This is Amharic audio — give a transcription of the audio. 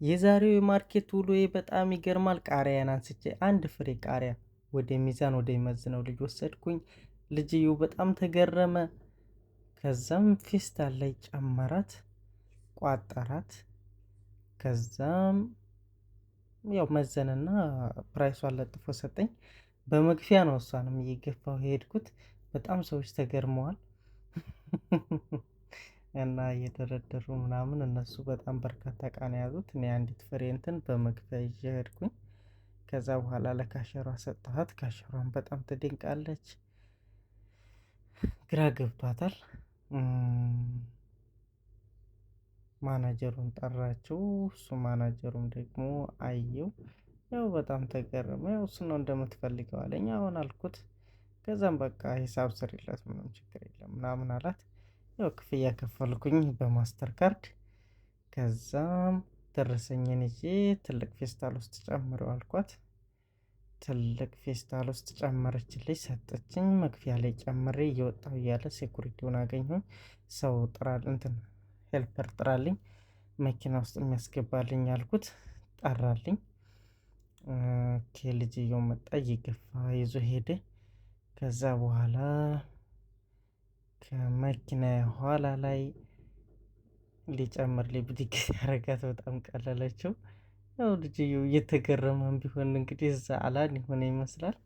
የዛሬው የ market ውሎዬ በጣም ይገርማል። ቃሪያን አንስቼ አንድ ፍሬ ቃሪያ ወደ ሚዛን ወደሚመዝነው ልጅ ወሰድኩኝ። ልጅየው በጣም ተገረመ። ከዛም ፌስታል ላይ ጨመራት፣ ቋጠራት። ከዛም ያው መዘንና price ኧን ለጥፎ ሰጠኝ። በመግፊያ ነው እሷንም እየገፋው የሄድኩት። በጣም ሰዎች ተገርመዋል እና እየደረደሩ ምናምን እነሱ በጣም በርካታ እቃ ነው የያዙት። እኔ አንዲት ፍሬ እንትን በመግፊያ ይዤ ሄድኩኝ። ከዛ በኋላ ለ cashier ዋ ሰጠኋት። Cashier ዋን በጣም ትደንቃለች፣ ግራ ገብቷታል። ማናጀሩን ጠራችው። እሱ ማናጀሩም ደግሞ አየው፣ ያው በጣም ተገረመ። ያው እሱ ነው እንደምትፈልገው አለኝ። አሁን አልኩት። ከዛም በቃ ሂሳብ ስሪለት ምንም ችግር የለም ምናምን አላት። ያው ክፍያ ከፈልኩኝ በ MasterCard። ከዛም ደረሰኝን ይዤ ትልቅ ፌስታል ውስጥ ጨምረው አልኳት። ትልቅ ፌስታል ውስጥ ጨመረችልኝ፣ ሰጠችኝ። መክፊያ ላይ ጨምሬ እየወጣሁ እያለ security ውን አገኘሁኝ። ሰው ጥራል እንትን helper ጥራልኝ፣ መኪና ውስጥ የሚያስገባልኝ አልኩት። ጠራልኝ። Okay፣ ልጅየው መጣ፣ እየገፋ ይዞ ሄደ። ከዛ በኋላ ከመኪና ኋላ ላይ ሊጨምር ብድግ ያደረጋት በጣም ቀለለችው። ያው ልጅየው እየተገረመም ቢሆን እንግዲህ እዛ አላን የሆነ ይመስላል።